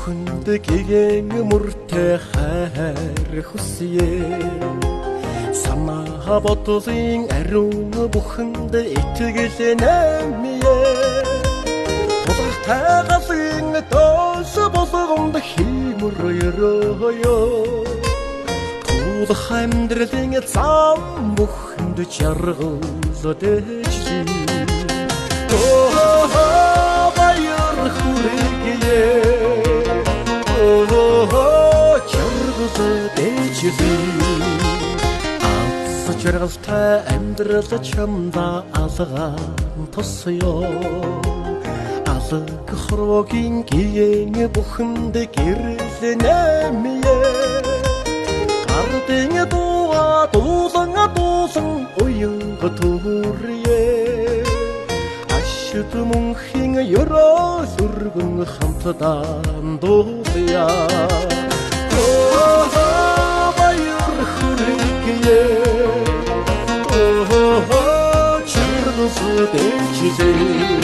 Бүхэнд гигэн мөртэй хайр хүсье. Санаа бодлын ариун бүхэнд итгэл нэмье. Тулгартай галын доош болгонд хиймөр өрөөё. Тулах амьдралын зам бүхэнд жаргал дэжлээ. Оо, баяр хүргэе. Оо, жаргал дэжлээ. Аз жаргалтай амьдрал чамда алгаан тусё. Алаг хорвогийн гиэн бүхэнд гэрэл нэмье. Ардын дууга дуулан дуулан уянга төрье. Ашид мөнхийн ёроол өргөн хамтдаа дуулъя. Оо, баяр хүргэе. Оо, жаргал дэжлээ.